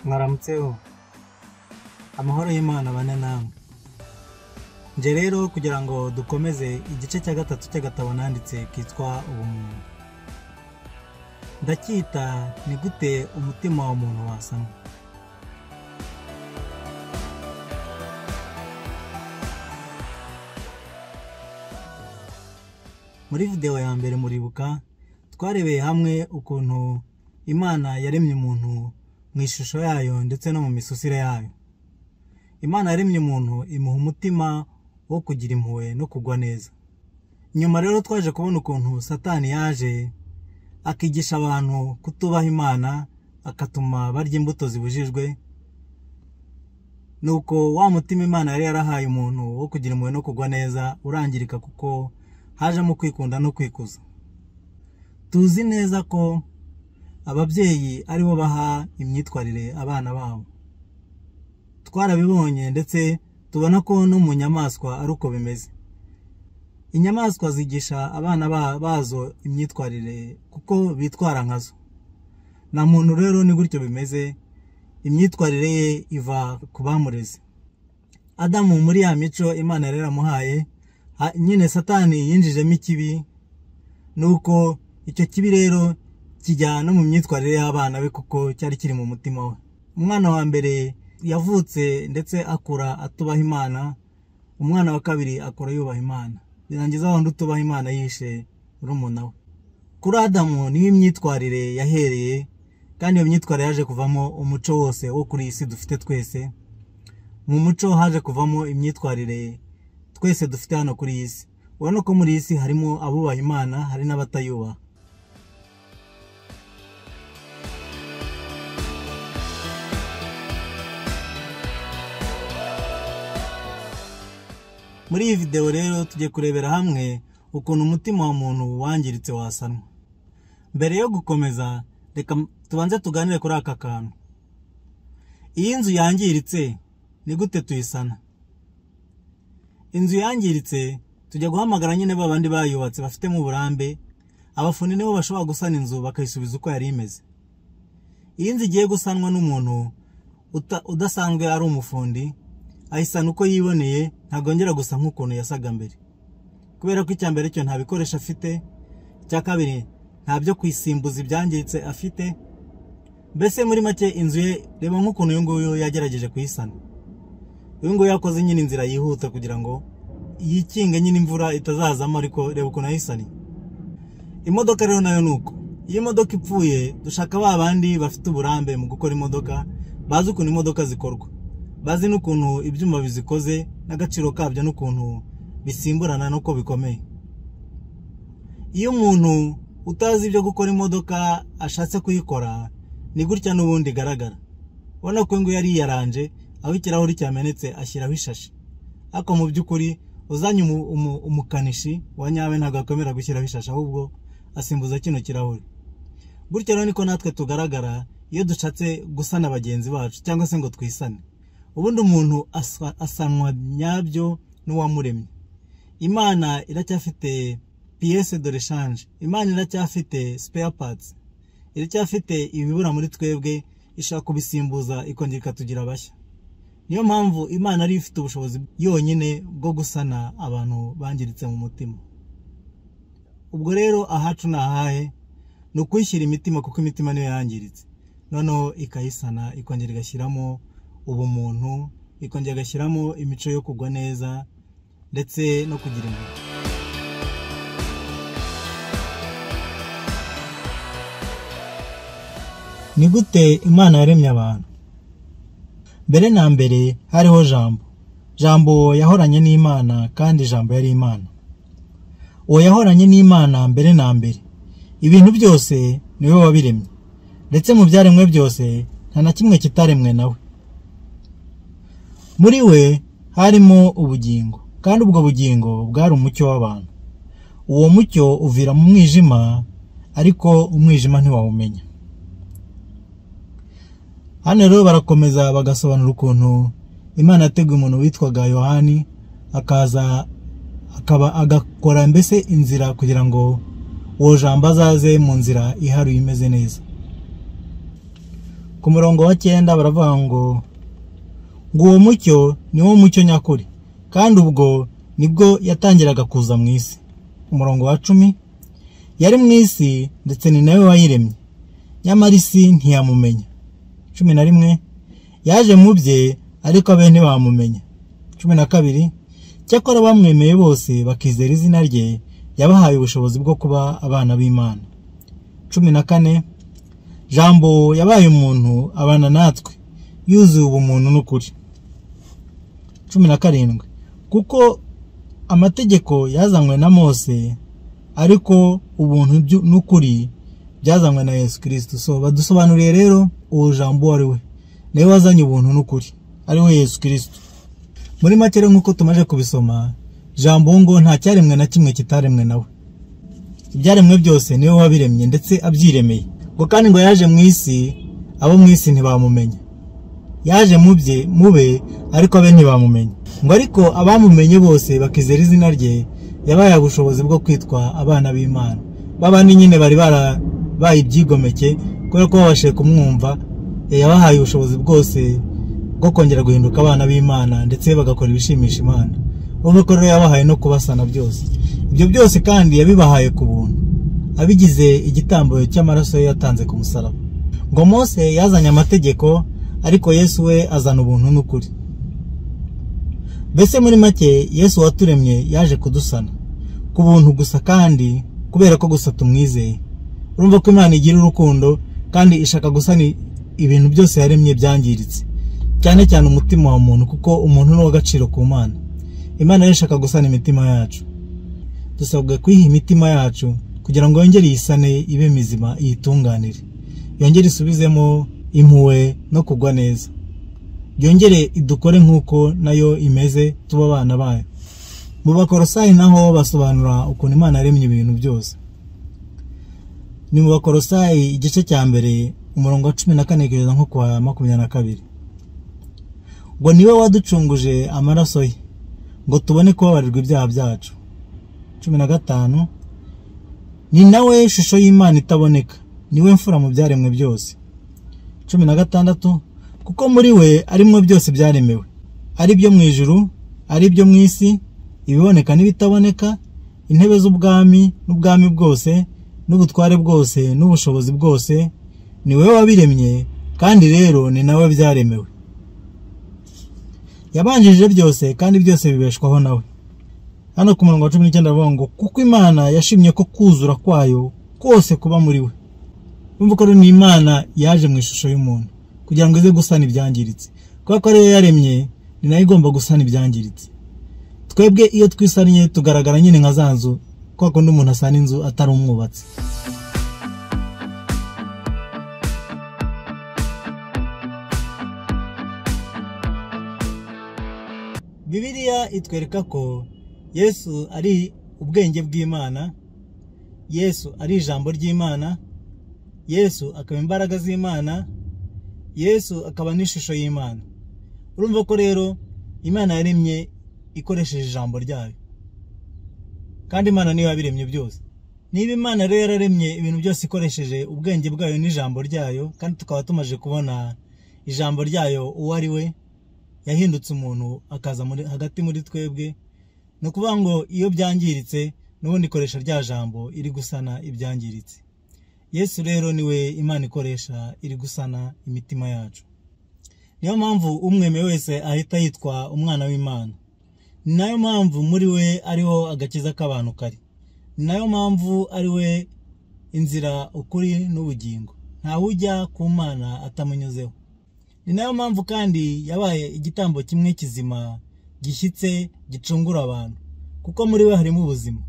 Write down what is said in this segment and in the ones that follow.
Mwaramutseho, amahoro y'Imana abane namwe. Nje rero kugira ngo dukomeze igice cya gatatu cy'agatabo nanditse kitwa Ubumuntu. Ndacyita ni gute umutima wa muntu wasanwa. Muri video ya mbere muribuka twarebeye hamwe ukuntu Imana yaremye umuntu mu ishusho yayo ndetse no mu misusire yayo. Imana yaremye umuntu imuha umutima wo kugira impuhwe no kugwa neza. Nyuma rero twaje kubona ukuntu Satani yaje akigisha abantu kutubaha Imana, akatuma barya imbuto zibujijwe. Nuko wa mutima Imana yari yarahaye umuntu wo kugira impuhwe no kugwa neza urangirika, kuko hajemo kwikunda no kwikuza. Tuzi neza ko ababyeyi aribo baha imyitwarire abana babo. Twarabibonye ndetse tubona ko no mu nyamaswa ari uko bimeze. Inyamaswa zigisha abana bazo imyitwarire kuko bitwara nkazo. Na muntu rero ni gutyo bimeze, imyitwarire ye iva ku bamureze. Adamu muri ya mico Imana yari yaramuhaye, nyine Satani yinjijemo ikibi, nuko icyo kibi rero kijya no mu myitwarire y'abana be kuko cyari kiri mu mutima we. Umwana wa mbere yavutse ndetse akura atubaha Imana, umwana wa kabiri akura yubaha Imana. Birangiza wundi utubaha Imana yishe murumuna we. Kuri Adamu niho imyitwarire yahereye, kandi iyo myitwarire yaje kuvamo umuco wose wo kuri iyi si dufite twese. Mu muco haje kuvamo imyitwarire twese dufite hano kuri iyi si. Urabona ko muri iyi si harimo abubaha Imana, hari n'abatayubaha. Muri iyi video rero tugiye kurebera hamwe ukuntu umutima wa muntu wangiritse wasanwa. Mbere yo gukomeza reka tubanze tuganire kuri aka kantu. Iyi nzu yangiritse ni gute tuyisana? Inzu yangiritse tujya guhamagara nyine babandi bayubatse bafitemo uburambe, abafundi nibo bashobora gusana inzu bakayisubiza uko yari imeze. Iyi nzu igiye gusanwa n'umuntu udasanzwe ari umufundi, ayisana uko yiboneye, ntagongera gusa nk'ukuntu yasaga mbere. Kubera ko icya mbere cyo nta bikoresho afite, icya kabiri nta byo kwisimbuza ibyangiritse afite. Mbese muri make inzu ye, reba nk'ukuntu uyu nguyu yagerageje kuyisana. Uyu nguyu yakoze nyine inzira yihuta kugira ngo yikinge nyine imvura itazazamo, ariko reba ukuntu ayisaniye. Imodoka rero nayo nuko. Iyo imodoka ipfuye dushaka ba bandi bafite uburambe mu gukora imodoka, bazi ukuntu imodoka zikorwa, bazi n'ukuntu ibyuma bizikoze n'agaciro kabyo n'ukuntu bisimburana n'uko bikomeye. Iyo umuntu utazi ibyo gukora imodoka ashatse kuyikora, ni gutya n'ubundi igaragara. Ubona ko ngo yari yaranje, aho ikirahuri cyamenetse ashyiraho ishashi. Ariko mu by'ukuri uzanye umukanishi wa nyawe ntabwo akomera gushyiraho ishashi, ahubwo asimbuza kino kirahuri. Gutya rero niko natwe tugaragara iyo dushatse gusana bagenzi bacu cyangwa se ngo twisane. Ubundi umuntu asanwa nyabyo n'uwamuremye. Imana iracyafite pièce de rechange, Imana iracyafite spare parts, iracyafite ibibura muri twebwe, ishaka kubisimbuza ikongera ikatugira bashya. Niyo mpamvu Imana ari ifite ubushobozi yonyine bwo gusana abantu bangiritse mu mutima. Ubwo rero ahacu ni ahahe? Ni ukwishyira imitima, kuko imitima niyo yangiritse. Noneho ikayisana, ikongera igashyiramo ubumuntu, ikongera igashyiramo imico yo kugwa neza ndetse no kugira impuhwe. Ni gute Imana yaremye abantu? Mbere na mbere hariho Jambo. Jambo yahoranye n'Imana, kandi Jambo yari Imana. Uwo yahoranye n'Imana mbere na mbere. Ibintu byose niwe wabiremye, ndetse mu byaremwe byose nta na kimwe kitaremwe nawe. Muri we harimo ubugingo, kandi ubwo bugingo bwari umucyo w'abantu. Uwo mucyo uvira mu mwijima, ariko umwijima ntiwawumenya. Hano rero barakomeza bagasobanura ukuntu Imana yateguye umuntu witwaga Yohani, akaza akaba agakora mbese inzira kugira ngo uwo Jambo azaze mu nzira iharuye imeze neza. Ku murongo wa 9 baravuga ngo uwo mucyo ni wo mucyo nyakuri, kandi ubwo nibwo yatangiraga kuza mu isi. Umurongo wa 10, yari mu isi ndetse ni nawe wayiremye, nyamara isi ntiyamumenya. 11, yaje mu bye ariko abe ntibamumenya. 12, cyakora bamwemeye bose bakizera izina rye, yabahaye ubushobozi bwo kuba abana b'Imana. 14, Jambo yabaye umuntu abana natwe, yuzuye ubumuntu n'ukuri. 17, kuko amategeko yazanywe na Mose, ariko ubuntu n'ukuri byazanywe na Yesu Kristo. So badusobanuriye rero uwo Jambo ari we, niwe wazanye ubuntu n'ukuri, ari we Yesu Kristo. Muri make rero nk'uko tumaze kubisoma, Jambo ngo nta cyaremwe na kimwe kitaremwe nawe, ibyaremwe byose niwe wabiremye ndetse abyiremeye. Ngo kandi ngo yaje mu isi, abo mu isi ntibamumenya. Yaje mu bye mube, ariko abe ntibamumenya. Ngo ariko abamumenye bose bakizera izina rye, yabaye ubushobozi bwo kwitwa abana b'Imana. Babandi nyine bari barabaye ibyigomeke kubera ko babashije kumwumva, yabahaye ubushobozi bwose bwo kongera guhinduka abana b'Imana ndetse bagakora ibishimisha Imana. Urumva ko rero yabahaye no kubasana byose. Ibyo byose kandi yabibahaye ku buntu, abigize igitambo cy'amaraso ye yatanze ku musaraba. Ngo Mose yazanye amategeko, ariko Yesu we azana ubuntu n'ukuri. Mbese muri make Yesu waturemye yaje kudusana ku buntu gusa, kandi kubera ko gusa tumwizeye. Urumva ko Imana igira urukundo kandi ishaka gusana ibintu byose yaremye byangiritse, cyane cyane umutima wa muntu, kuko umuntu ni uw'agaciro ku Mana. Imana rero ishaka gusana imitima yacu. Dusabwa kwiha imitima yacu kugira ngo yongere iyisane ibe mizima, iyitunganire, yongere isubizemo impuhwe no kugwa neza, yongere idukore nk'uko nayo imeze, tuba abana bayo. Mu Bakorosayi naho basobanura ukuntu Imana yaremye ibintu byose. Ni mu Bakorosayi igice cya 1 umurongo wa 14 kugeza nko kwa 22. Ngo niwe waducunguje amaraso ye, ngo tubone kubabarirwa ibyaha byacu. 15, ni nawe shusho y'Imana itaboneka, niwe mfura mu byaremwe byose. 16, kuko muri we arimwo byose byaremewe, ari byo mu ijuru, ari byo mu isi, ibiboneka n'ibitaboneka, intebe z'ubwami n'ubwami bwose n'ubutware bwose n'ubushobozi bwose, ni we wabiremye, kandi rero ni nawe byaremewe. Yabanjije byose kandi byose bibeshwaho nawe. Hano ku murongo wa 19 avuga ngo kuko Imana yashimye ko kuzura kwayo kose kuba muri we. Urumva ko ni Imana yaje mu ishusho y'umuntu kugira ngo ize gusana ibyangiritse. Kubera ko ariyo yaremye, ni nayo igomba gusana ibyangiritse. Twebwe iyo twisannye tugaragara nyine nka za nzu, kwa kundi umuntu asana inzu atari umwubatsi. Bibiliya itwereka ko Yesu ari ubwenge bw'Imana, Yesu ari ijambo ry'Imana, Yesu akaba imbaraga z'Imana, Yesu akaba n'ishusho y'Imana. Urumva ko rero Imana yaremye ikoresheje ijambo ryayo, kandi Imana niyo yabiremye byose. Niba Imana rero yararemye ibintu byose ikoresheje ubwenge bwayo n'ijambo ryayo, kandi tukaba tumaze kubona ijambo ryayo uwo ari we, yahindutse umuntu akaza hagati muri twebwe, ni ukuvuga ngo iyo byangiritse n'ubundi ikoresha rya jambo iri gusana ibyangiritse. Yesu rero niwe Imana ikoresha iri gusana imitima yacu. Niyo mpamvu umwemeye wese ahita yitwa umwana w'Imana. Ni nayo mpamvu muri we ariho agakiza k'abantu kari. Ni nayo mpamvu ari we inzira, ukuri n'ubugingo. Ntawe ujya ku Mana atamunyuzeho. Ni nayo mpamvu kandi yabaye igitambo kimwe kizima gishyitse gicungura abantu, kuko muri we harimo ubuzima.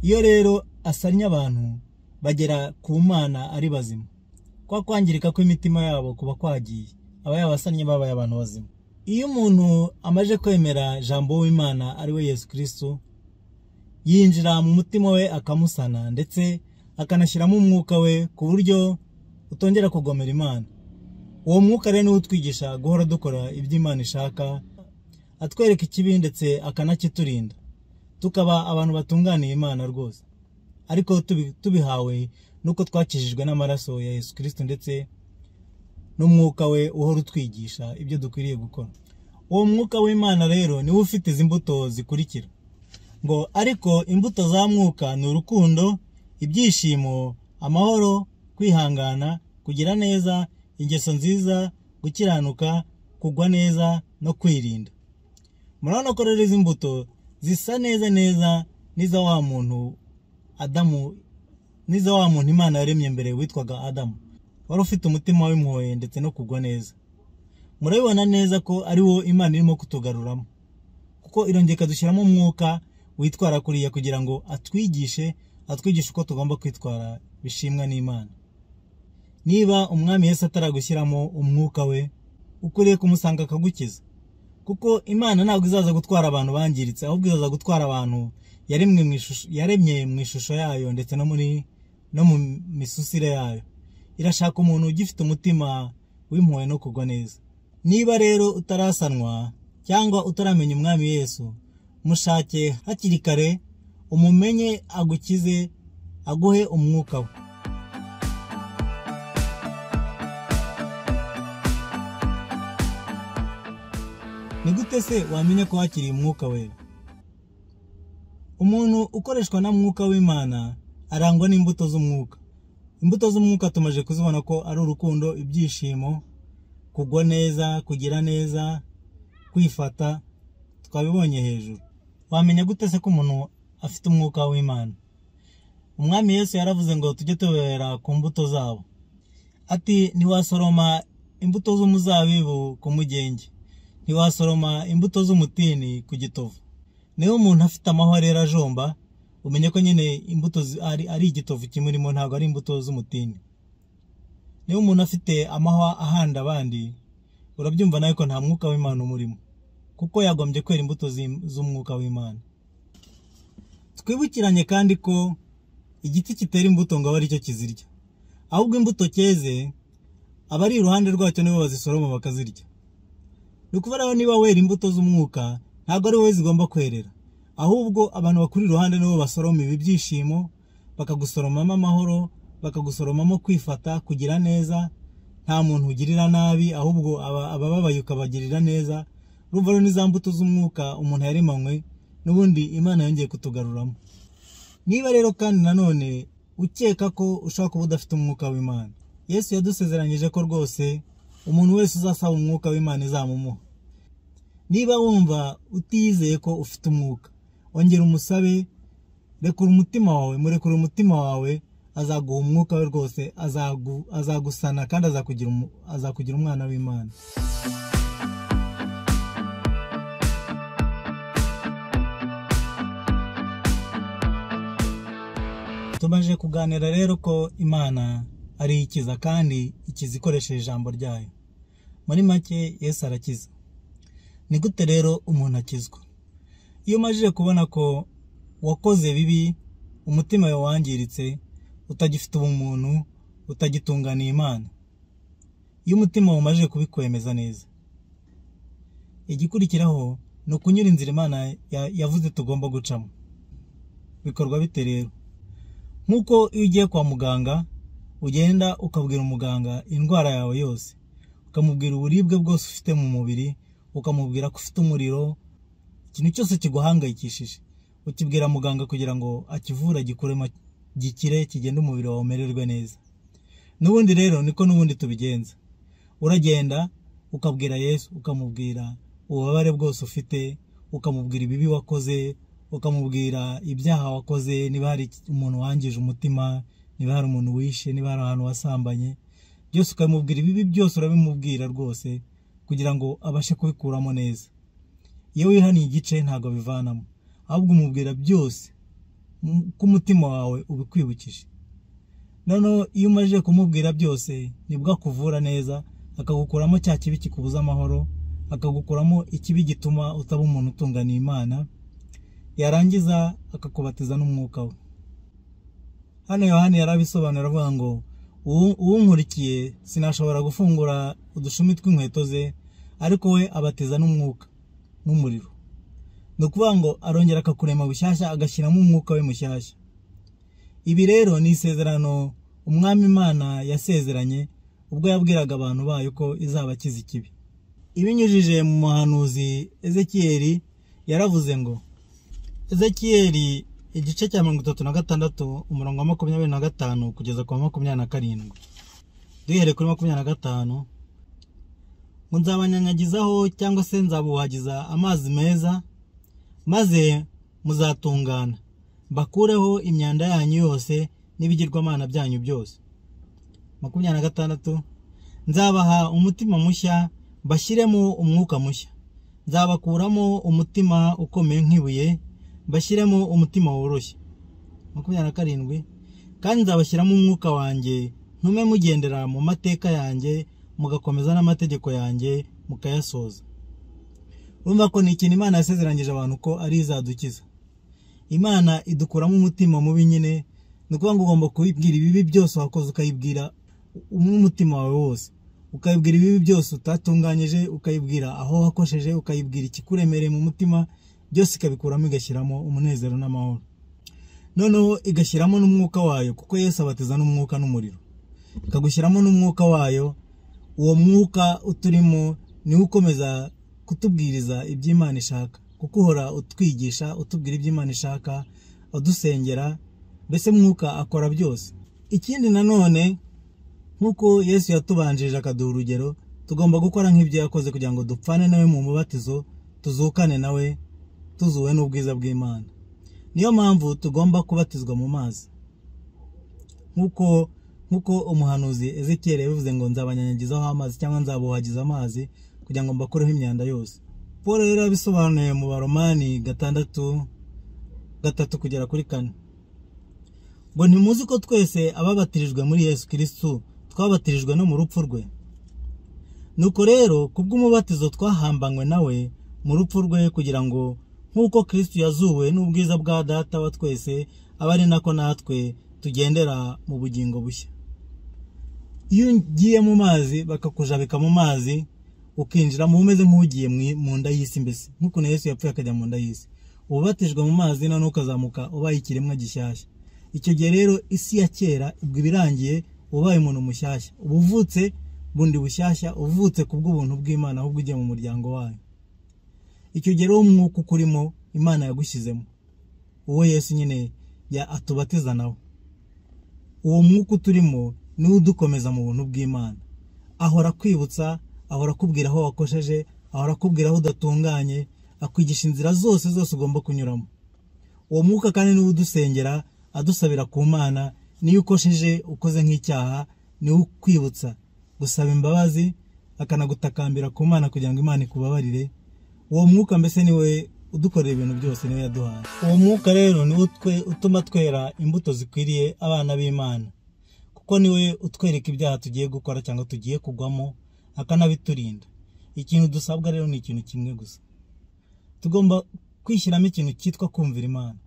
Iyo rero asannye abantu bagera ku Mana ari bazima, kwa kwangirika kw'imitima yabo kuba kwagiye, aba yabasannye babaye abantu bazima. Iyo umuntu amaze kwemera jambo w'Imana ari we Yesu Kristo, yinjira mu mutima we akamusana ndetse akanashyiramo umwuka we ku buryo utongera kugomera Imana. Uwo mwuka rero niwo utwigisha guhora dukora ibyo Imana ishaka, atwereka ikibi ndetse akanakiturinda, tukaba abantu batunganiye Imana rwose, ariko tubihawe nuko twakijijwe n'amaraso ya Yesu Kristo ndetse n'umwuka we uhora utwigisha ibyo dukwiriye gukora. Uwo mwuka w'Imana rero niwe ufite izi mbuto zikurikira ngo: ariko imbuto za mwuka ni urukundo, ibyishimo, amahoro, kwihangana, kugira neza, ingeso nziza, gukiranuka, kugwa neza no kwirinda. Murabona ko rero izi mbuto zisa neza neza n'iza wa muntu Adamu, n'iza wa muntu Imana yaremye mbere witwaga Adamu, wari ufite umutima w'impuhwe ndetse no kugwa neza. Murabibona neza ko ari wo Imana irimo kutugaruramo, kuko irongera ikadushyiramo umwuka witwara kuriya kugira ngo atwigishe uko tugomba kwitwara bishimwa n'Imana. Niba Umwami Yesu ataragushyiramo umwuka we, ukwiriye kumusanga akagukiza, kuko Imana ntabwo izaza gutwara abantu bangiritse, ahubwo izaza gutwara abantu yaremye mu ishusho yayo ndetse no mu misusire yayo. Irashaka umuntu ugifite umutima w'impuhwe no kugwa neza. Niba rero utarasanwa cyangwa utaramenya Umwami Yesu, mushake hakiri kare, umumenye, agukize, aguhe umwuka we. Ni gute se wamenya ko wakiriye umwuka wera? Umuntu ukoreshwa na mwuka w'Imana arangwa n'imbuto z'umwuka. Imbuto z'umwuka tumaze kuzibona ko ari urukundo, ibyishimo, kugwa neza, kugira neza, kwifata, twabibonye hejuru. Wamenya gute se ko umuntu afite umwuka w'Imana? Umwami Yesu yaravuze ngo tujye tubera ku mbuto zabo. Ati: ntiwasoroma imbuto z'umuzabibu ku mugenge, ntiwasoroma imbuto z'umutini ku gitovu. Niba umuntu afite amahwa rero ajomba, umenye ko nyine imbuto ari igitovu kimurimo, ntabwo ari imbuto z'umutini. Niba umuntu afite amahwa ahanda abandi, urabyumva nawe ko nta mwuka w'Imana umurimo, kuko yagombye kwera imbuto z'umwuka w'Imana. Twibukiranye kandi ko igiti kitera imbuto ngo abe aricyo kizirya, ahubwo imbuto cyeze abari iruhande rwacyo nibo bazisoroma bakazirya. Ni ukuvuga rero niba wera imbuto z'umwuka, ntabwo ari wowe zigomba kwerera, ahubwo abantu bakuri iruhande nibo basoroma ibi byishimo, bakagusoromamo amahoro, bakagusoromamo kwifata, kugira neza. Nta muntu ugirira nabi, ahubwo abababaye ukabagirira neza. Urumva rero ni za mbuto z'umwuka umuntu yaremanywe, n'ubundi Imana yongeye kutugaruramo. Niba rero kandi nanone ukeka ko ushobora kuba udafite umwuka w'Imana, Yesu yadusezeranyije ko rwose umuntu wese uzasaba umwuka w'Imana izamumuha. Niba wumva utizeye ko ufite umwuka, ongera umusabe, rekura umutima wawe, murekure umutima wawe, azaguha umwuka we rwose, azagusana kandi azakugira umwana w'Imana. Tumaze kuganira rero ko Imana ari ikiza kandi ikiza ikoresheje ijambo ryayo. Muri make Yesu arakiza. Ni gute rero umuntu akizwa? Iyo umajije kubona ko wakoze bibi, umutima wawe wangiritse, utagifite ubumuntu, utagitunganiye Imana, iyo umutima wawe umajije kubikwemeza neza, igikurikiraho ni ukunyura inzira Imana yavuze tugomba gucamo. Bikorwa bite rero? Nk'uko iyo ugiye kwa muganga, ugenda ukabwira umuganga indwara yawe yose, ukamubwira uburibwe bwose ufite mu mubiri, ukamubwira ko ufite umuriro, ikintu cyose kiguhangayikishije ukibwira muganga kugira ngo akivure, agikuremo, gikire, kigende, umubiri wawe umererwe neza. N'ubundi rero niko n'ubundi tubigenza. Uragenda ukabwira Yesu, ukamubwira ububabare bwose ufite, ukamubwira ibibi wakoze, ukamubwira ibyaha wakoze, niba hari umuntu wangije umutima, niba hari umuntu wishe, niba hari ahantu wasambanye, byose ukamubwira, ibibi byose urabimubwira rwose kugira ngo abashe kubikuramo neza. Iyo wihaniye igice ntabwo bivanamo, ahubwo umubwira byose ko umutima wawe ubikwibukije. Noneho iyo umajije kumubwira byose, nibwo akuvura neza, akagukuramo cya kibi kikubuza amahoro, akagukuramo ikibi gituma utaba umuntu utunganiye Imana, yarangiza akakubatiza n'umwuka we. Hano Yohani yarabisobanura avuga ngo: uwunkurikiye sinashobora gufungura udushumi tw'inkweto ze, ariko we abatiza n'umwuka n'umuriro. Ni ukuvuga ngo arongera akakurema bushyashya, agashyiramo umwuka we mushyashya. Ibi rero ni isezerano Umwami Imana yasezeranye ubwo yabwiraga abantu bayo ko izabakiza ikibi. Ibinyujije mu muhanuzi Ezekiyeli yaravuze ngo, Ezekiyeli igice cya 36 umurongo wa 25 kugeza ku wa 27. Duhereye kuri 25, ngo nzabanyanyagizaho cyangwa se nzabuhagiza amazi meza, maze muzatungana, mbakureho imyanda yanyu yose n'ibigirwamana byanyu byose. 26, nzabaha umutima mushya, mbashyiremo umwuka mushya, nzabakuramo umutima ukomeye nk'ibuye, mbashyiremo umutima woroshye. 27, kandi nzabashyiramo umwuka wanjye, ntume mugendera mu mateka yanjye, mugakomeza n'amategeko yanjye mukayasoza. Urumva ko ni ikintu Imana yasezeranyije abantu ko ari izadukiza. Imana idukuramo umutima mubi nyine, ni ukuvuga ngo ugomba kubibwira ibibi byose wakoze, ukayibwira umutima wawe wose, ukayibwira ibibi byose utatunganyije, ukayibwira aho wakosheje, ukayibwira ikikuremereye mu mutima, byose ikabikuramo igashyiramo umunezero n'amahoro. Noneho igashyiramo n'umwuka wayo, kuko Yesu abatiza n'umwuka n'umuriro. Ikagushyiramo n'umwuka wayo, uwo mwuka uturimo niwo ukomeza kutubwiriza iby'Imana ishaka, kuko uhora utwigisha, utubwira iby'Imana ishaka, udusengera, mbese mwuka akora byose. Ikindi nanone, nk'uko Yesu yatubanjirije akaduha urugero, tugomba gukora nk'ibyo yakoze kugira ngo dupfane nawe mu mubatizo, tuzukane nawe, tuzuwe n'ubwiza bw'Imana. Niyo mpamvu tugomba kubatizwa mu mazi, nk'uko umuhanuzi Ezekiyeli yabivuze ngo nzabanyanyagizaho amazi cyangwa nzabuhagiza amazi kugira ngo mbakureho imyanda yose. Paul rero yabisobanuye mu Baromani 6:3 kugera kuri 4, ngo ntimuzi ko twese ababatirijwe muri Yesu Kristo twabatirijwe no mu rupfu rwe? Nuko rero kubw'umubatizo twahambanywe nawe mu rupfu rwe, kugira ngo nk'uko Kristo yazuwe n'ubwiza bwa Data wa twese, abe ari nako natwe tugendera mu bugingo bushya. Iyo ugiye mu mazi bakakujabika mu mazi, ukinjira mu umeze nk'ugiye mu nda y'isi, mbese nk'ukuntu Yesu yapfuye akajya mu nda y'isi. Ubatijwe mu mazi none ukazamuka ubaye ikiremwa gishyashya. Icyo gihe rero isi ya kera ubwo ibirangiye, ubaye umuntu mushyashya, uba uvutse bundi bushyashya, uvutse kubw'ubuntu bw'Imana, ahubwo ugiye mu muryango wayo. Icyo gihe rero umwuka ukurimo Imana yagushyizemo, uwo Yesu nyine ya atubatiza nawe, uwo mwuka uturimo niwo udukomeza mu buntu bw'Imana. Ahora akwibutsa, ahora akubwira aho wakosheje, ahora akubwira aho udatunganye, akwigisha inzira zose zose ugomba kunyuramo. Uwo mwuka kandi niwo udusengera, adusabira ku Mana. Niyo ukosheje ukoze nk'icyaha, niwo ukwibutsa gusaba imbabazi, akanagutakambira ku Mana kugira ngo Imana ikubabarire. Uwo mwuka mbese niwe udukorera ibintu byose, niwe yaduhaye. Uwo mwuka rero niwe utuma twera imbuto zikwiriye abana b'Imana, kuko niwe utwereka ibyaha tugiye gukora cyangwa tugiye kugwamo, akanabiturinda. Ikintu dusabwa rero ni ikintu kimwe gusa, tugomba kwishyiramo ikintu cyitwa kumvira Imana.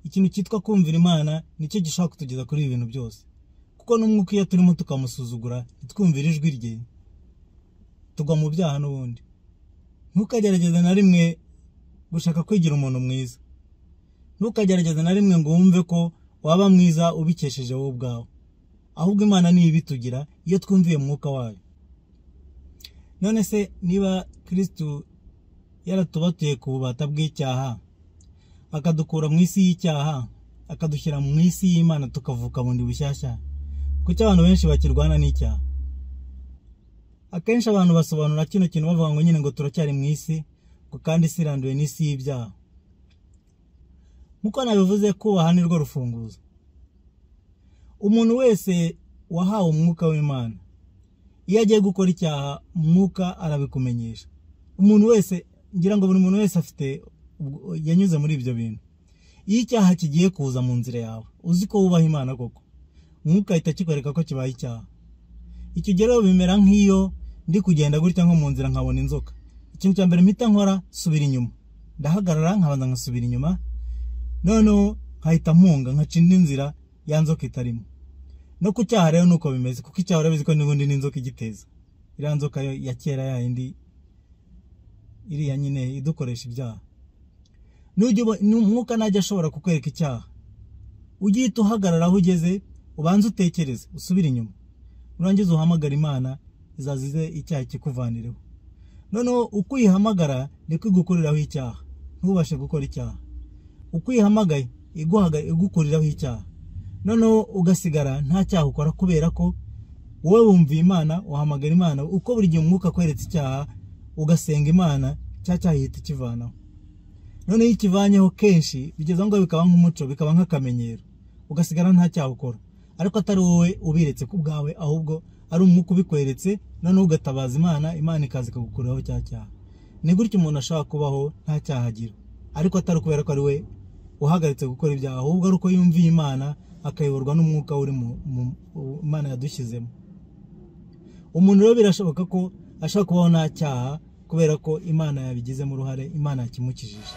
Ikintu cyitwa kumvira Imana nicyo gishobora kutugeza kuri ibi bintu byose, kuko n'umwuka iyo turimo tukamusuzugura, ntitwumvire ijwi rye, tugwa mu byaha n'ubundi. Ntukagerageze na rimwe gushaka kwigira umuntu mwiza, ntukagerageze na rimwe ngo wumve ko waba mwiza ubikesheje wowe ubwawe, ahubwo Imana niyo ibitugira iyo twumviye umwuka wayo. None se niba Kristo yaratubatuye ku bubata bw'icyaha, akadukura mu isi y'icyaha, akadushyira mu isi y'Imana, tukavuka bundi bushyashya, kuki abantu benshi bakirwana n'icyaha? Akenshi abantu basobanura kino kintu bavuga ngo nyine ngo turacyari mu isi, ngo kandi isi iranduye n'isi y'ibyaha. Nkuko nabivuze, kubaha ni rwo rufunguzo. Umuntu wese wahawe umwuka w'Imana, iyo agiye gukora icyaha, umwuka arabikumenyesha. Umuntu wese, ngira ngo buri muntu wese afite yanyuze muri ibyo bintu. Iyo icyaha kigiye kuza mu nzira yawe, uzi ko wubaha Imana koko, umwuka ahita akikwereka ko kibaye icyaha. Icyo gihe rero bimera nk'iyo ndi kugenda gutya nko mu nzira nkabona inzoka. Ikintu cya mbere mpita nkora, subira inyuma, ndahagarara nkabanza nkasubira inyuma, noneho nkahita mpunga nkaca indi nzira ya nzoka itarimo. No ku cyaha rero nuko bimeze, kuko icyaha urabizi ko n'ubundi n'inzoka igiteza. Iriya nzoka yo ya kera ya yindi iriya nyine idukoresha ibyaha. Umwuka najya ashobora kukwereka icyaha, ujye uhita uhagarara aho ugeze, ubanze utekereze, usubire inyuma. Nurangiza uhamagara Imana, izazize icyaha ikikuvanireho. Noneho uko uyihamagara niko igukuriraho icyaha, ntubashe gukora icyaha. Uko uyihamagaye igukuriraho icyaha, noneho ugasigara nta cyaha ukora, kubera ko wowe wumviye Imana, uhamagara Imana. Uko buri gihe umwuka akweretse icyaha ugasenga Imana, cya cyaha ihita ikivanaho. Noneho iyo ikivanyeho kenshi bigeze aho ngaho bikaba nk'umuco, bikaba nk'akamenyero, ugasigara nta cyaha ukora, ariko atari wowe ubiretse ku bwawe, ahubwo ari umwuka ubikweretse. Noneho ugatabaza Imana, Imana ikaza ikagukuraho cya cyaha. Ni gutyo umuntu ashobora kubaho nta cyaha agira, ariko atari ukubera ko ari we uhagaritse gukora ibyaha, ahubwo ari uko yumviye Imana akayoborwa n'umwuka uri mu Imana yadushyizemo. Umuntu rero birashoboka ko ashobora kubaho nta cyaha kubera ko Imana yabigizemo uruhare, Imana yakimukijije.